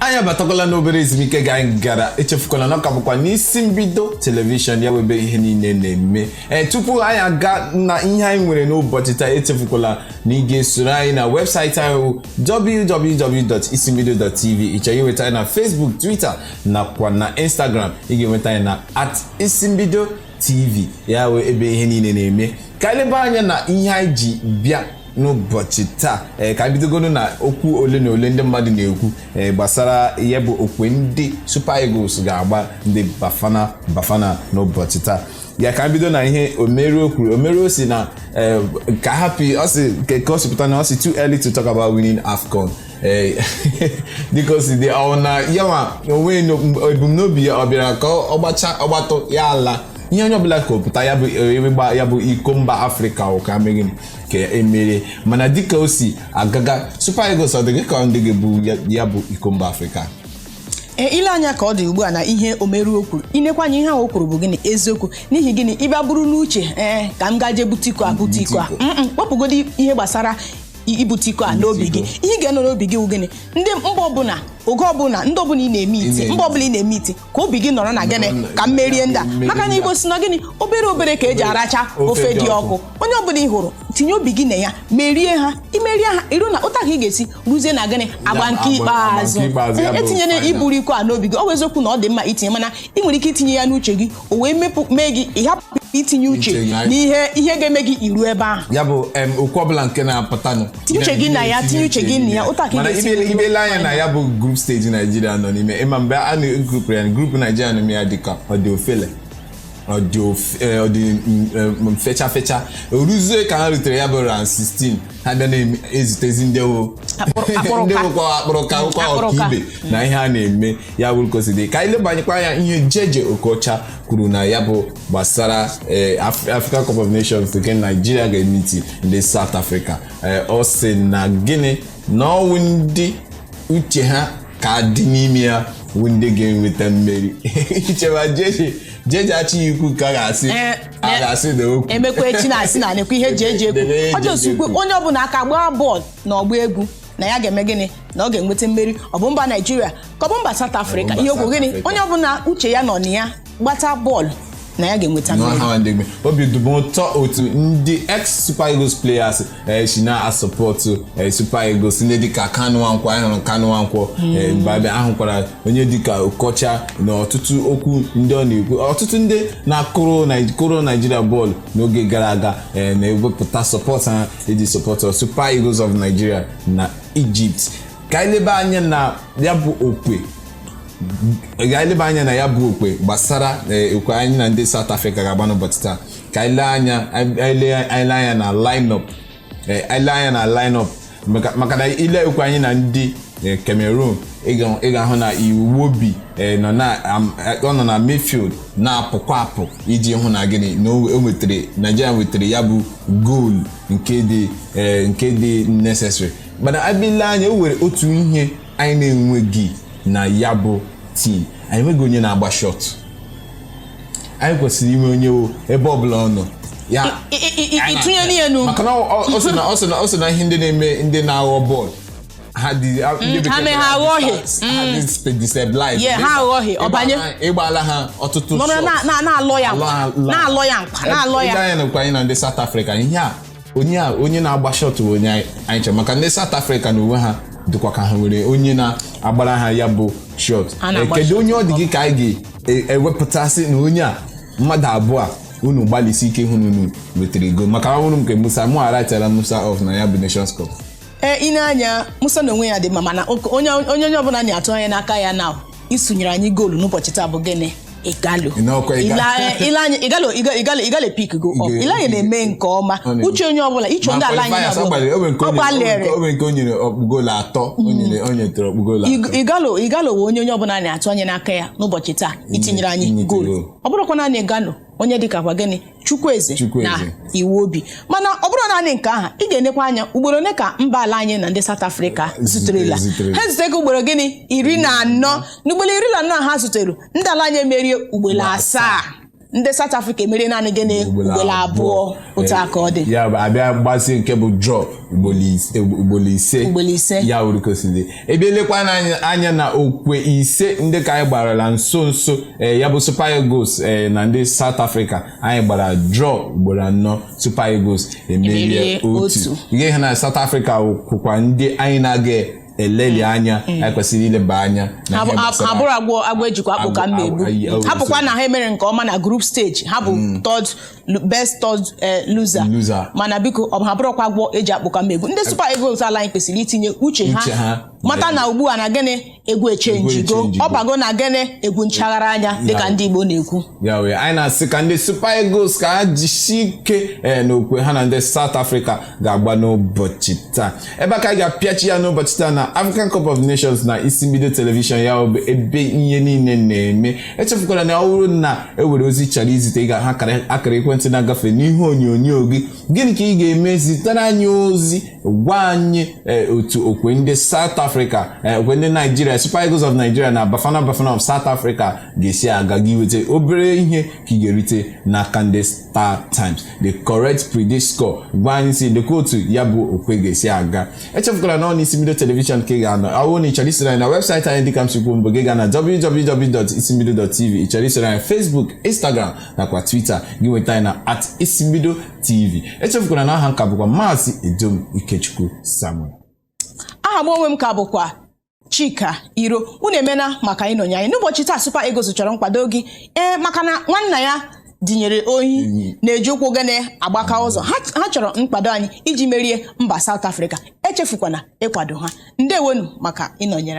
Anyị abatakwala n'obere ezumike ga anyị gara. Echefukwala na ọ ka bụkwa n'Isi Mbido Television, ya webe ihe niile na-eme. Ee, tupu anyị aga na ihe anyị nwere n'ụbọchị taa, echefukwala na ị ga-esoro anyị na webụsaịtị anyị bụ www.isimbido.tv. Ị chọrọ inweta anyị na Facebook, Twitter nakwa na Instagram, ị ga-enweta anyị na @isimbidotv, ya wee ebe ihe niile na-eme. Ka anyị leba anya na ihe anyị ji bịa n'ụbọchị taa. Ee, ka anyị bidogoro na okwu ole na ole ndị mmadụ na-ekwu gbasara ihe bụ okwe ndị Super Eagles ga-agba ndị Bafana Bafana n'ụbọchị taa. Ya ka anyị bido na ihe Omeruo kwuru. Omeruo si na ka hapụ, ọ sị ka ọ si pụta na ọ sị, "Too early to talk about winning AFCON." Dịka o si dị, ọ na ya nwa onwe ebumnobi ya, ọ bịara ka ọ gbacha ọgbatụ ya ala ihe onye ọbụla ka pụta ya bụ ịgba ya bụ iko mba Afrịka ka megịnị ka emere. Mana dịka o si agaga, Super Eagles, ọ dị gị ka ndị ga-ebu ya bụ iko mba Afrịka? Ee, ile anya ka ọ dị ugbu a na ihe Omeruo kwuru, inekwa anya, ihe ahụ o kwuru bụ gịnị? Eziokwu. N'ihi gịnị? Ịbịa bụrụ n'uche, ee, ka m gaa jee bute iko a, bute iko a. Wepụgodi ihe gbasara ibute iko a n'obi gị. Ihe ị ga-enọ n'obi gị wụ gịnị? Ndị mba ọbụla, oge ọbụla, ndị ọbụla ị na-eme iti, mba ọbụla ị na-eme iti, ka obi gị nọrọ na gịnị? Ka m merie ndị a. Maka na Igbo si na gịnị? Obere obere ka eji aracha ofe dị ọkụ. Onye ọbụla ị hụrụ, tinye obi gị na ya, merie ha. Imerie ha, iru na ụta ka ị ga-esi ruzie na gịnị? Agba nke ikpeazụ. Etinyere iburu iko a n'obi gị. Ọ bụ eziokwu na ọ dị mma itinye, mana ị nwere ike itinye ya n'uche gị, o wee mepụ mee gị ịhapụ itinye uche n'ihe ihe ga-eme gị iru ebe ahụ. Ya bụ okwu ọbụla nke na-apụtanụ. Tinye uche gị na ya, tinye uche gị na ya, ụta ka ị ga-esi. Mana ibele anya na ya bụ group stage Naijiria nọ n'ime, ịma mgbe a na-group ya, group Naijiria nọ n'ime ya dịka ọ dị ofele, ọ dị fecha fecha. Oruzie ka ha rutere ya bụ round 16, ha bịa na-ezutezi ndị ndị wụkwa akpụrụka wụkwa ọkaibe na ihe a na-eme. Ya bụrụ ka o si dị, ka anyị lebanyekwa anya ihe Jeje Okocha kwuru na ya bụ gbasara Africa Cup of Nations nke Nigeria ga-emiti ndị South Africa. Ọ sị na gịnị? Na ọwụ ndị uche ha ka dị n'ime ya wụ ndị ga-enweta mmeri. Icheba Jeje, Jeje achịghị ikwu ka a ga-asị na okwu Emekwa echi na-asị na nekwa ihe ji eji ekwu ọ jọsukwe. Onye ọbụla aka gbaa bọọlụ na ọgba egwu na ya ga-eme gịnị? Na ọ ga-enweta mmeri. Ọ bụ mba Naijiria ka ọ bụ mba South Africa, ihe okwu gịnị? Onye ọbụla uche ya nọ na ya gbata bọọlụ na ya ga-enweta mmeri. Obi dụbụ ụtọ otu ndị ex Super Eagles players si na-asọpọtụ Super Eagles, ndị dịka Kanu Nwankwo. Anyị hụrụ Kanu Nwankwo mgbe ahụkwara onye dịka Okocha na ọtụtụ okwu ndị ọ na-ekwu. Ọtụtụ ndị na-akụrụ kụrụ Naijiria bọọlụ n'oge gara aga na-ewepụta support ha iji sọpọtụ Super Eagles of Nigeria na Egypt. Ka anyị leba anya na ya bụ okwe, ga-eleba anya na ya bụ okwe gbasara okwe anyị na ndị South Africa ga-agba n'ụbọchị taa. Ka anyị lee anya, anyị lee anya na line-up, anyị lee anya na line-up, maka na ile okwe anyị na ndị Cameroon, ị ga-ahụ na Iwobi nọ na ọ nọ na midfield na-apụkwa apụ iji hụ na gịnị? Na o nwetara, Nigeria nwetara ya bụ goolu nke dị necessary. Mana abịla anya, o nwere otu ihe anyị na-enweghị na ya bụ team. Anyị enweghị onye na-agba shot. Anyị kwesịrị inwe onye wo ebe ọbụla ọ nọ ya ịtụnyere ya n'ugwu. Maka na ọ sị na ihe ndị na-eme, ndị na-aghọ bọọlụ ha dị ndị bekee Ha mee ha kpọrọ aghọghị. ha dị destabilized. Yeah, ha aghọghị, ọ banye. Ịgbala ha ọtụtụ nọrọ shots. na-alọ ya mkpa, na-alọ ya mkpa, na-alọ ya. Ịga anya nakwa anyị na ndị South Africa, ihe a onye a, onye na-agba shot bụ onye anyị chọrọ, maka ndị South Africa na onwe ha dịkwa ka ha nwere onye na-agbara ha ya bụ shot. Ha na-agba Kedu shot. onye ọ dị gị ka anyị ga-ewepụtasị na onye a, mmadụ abụọ a unu gbalịsi ike hụ na unu nwetara ego? Maka ọhụrụ nke Musa, mụ aratara Musa off na ya bụ Nations Cup. Ee, ị na-anya Musa na onwe ya dị mma, mana onye ọbụla na-atụ anya n'aka ya na isonyere anyị goolu n'ụbọchị taa bụ gịnị? Igalo. N'ọkwa Igalo. Ile anya Igalo, Igalo, Igalo pick go up. Ile anya na-eme nke ọma. Uche onye ọbụla iche ndị ala anyị qualifiers, na-abụ ọ ọ gbalịrị. O nwere nke o nyere ọkpụ goolu atọ, o nyetere ọkpụ goolu atọ. Igalo, Igalo wụ onye ọbụla na-atụ anya n'aka ya n'ụbọchị taa itinyere anyị Inyete goolu. goolu. Ọ bụrụkwa naanị Igalo, onye dịka kwa gịnị? Chukwueze. Chukwueze. Na Iwobi. Mana ọ bụrụ naanị nke ahụ, ị ga-enekwa anya ugboro ole ka mba ala anyị na ndị South Africa zuterela. Zutere. Ha zutego ugboro gịnị? 14. N'ugboro 14 ha zutere, ndị ala anyị emerie ugboro 7. Ndị South Africa emerie naanị gịnị? Ugboro 2. Otu a ka ọ dị. Ya bụ abịa gbazie nke bụ draw ugboro 5. Ugboro 5. Ya wuru kosiri ebe elekwa anya na okwe 5 ndị ka anyị gbarala nso nso, ya bụ Super Eagles na ndị South Africa, anyị gbara draw ugboro 4, Super Eagles emerie Emerie 1. 1. Ihe ha na South Africa kwụkwa ndị anyị na-aga eleli anya, anyị kwesịrị ileba anya na Ha ihe gbasara ha bụrụ agwọ ejikwa akpụ ka mma egbu. Ha bụkwa na ha emere nke ọma na group stage, ha bụ third best third loser. Loser. Mana biko, ọ bụ ha bụrụkwa agwọ eji akpụ ka mma egbu. Ndị Super Eagles ala anyị kwesịrị itinye uche Uche ha. ha, mata na ugbu a na gịnị, egwu echenjigo. Echenjigo. Ọ bago na gịnị, egwu nchaghara anya, dịka ndị Igbo na-ekwu. Ya wee anyị na-asị ka ndị Super Eagles ka ha jisie ike n'okwe ha na ndị South Africa ga-agba n'ụbọchị taa. Ebe a ka anyị ga-apịachi ya n'ụbọchị taa na African Cup of Nations na Isi Mbido Television, ya bụ ebe ihe niile na-eme. Echefukwala na ọ bụrụ na e were ozi chọrọ izite, ị ga ha akara ekwentị na-agafe n'ihu onyonyo gị. Gịnị ka ị ga-eme? Zitere anyị ozi, gwa anyị otu okwe ndị South Africa, okwe ndị Nigeria, Super Eagles of Nigeria na Bafana Bafana of South Africa ga-esi aga. Gị weta obere ihe ka ị ga-erite n'aka ndị Star Times, the correct predict score. Gwa anyị si lekwa otu ya bụ okwe ga-esi aga. Echefukwala na ọ n'Isi Mbido Television ka ị ga-anọ. Ọ bụrụ na ị chọrọ isoro anyị na webụsaịtị anyị, dịka m si kwuo mbụ, gị gaa na www.isimbido.tv. Ị chọrọ isoro anyị Facebook, Instagram nakwa Twitter, gị nweta anyị na @IsimbidoTV. Echefukwala na aha nka bụkwa Maazị Edom Ikechukwu Samuel. Aha m onwe m ka bụkwa Chika Iro. Unu emena maka ịnọnye anyị n'ụbọchị taa. Super Eagles chọrọ nkwado gị, ee, maka na nwanna ya dinyere ohi na-eji ụkwụ gịnị agbaka ụzọ. Ha chọrọ nkwado anyị iji merie mba South Africa. Echefukwana ịkwado ha. Ndewonu maka ịnọnyere.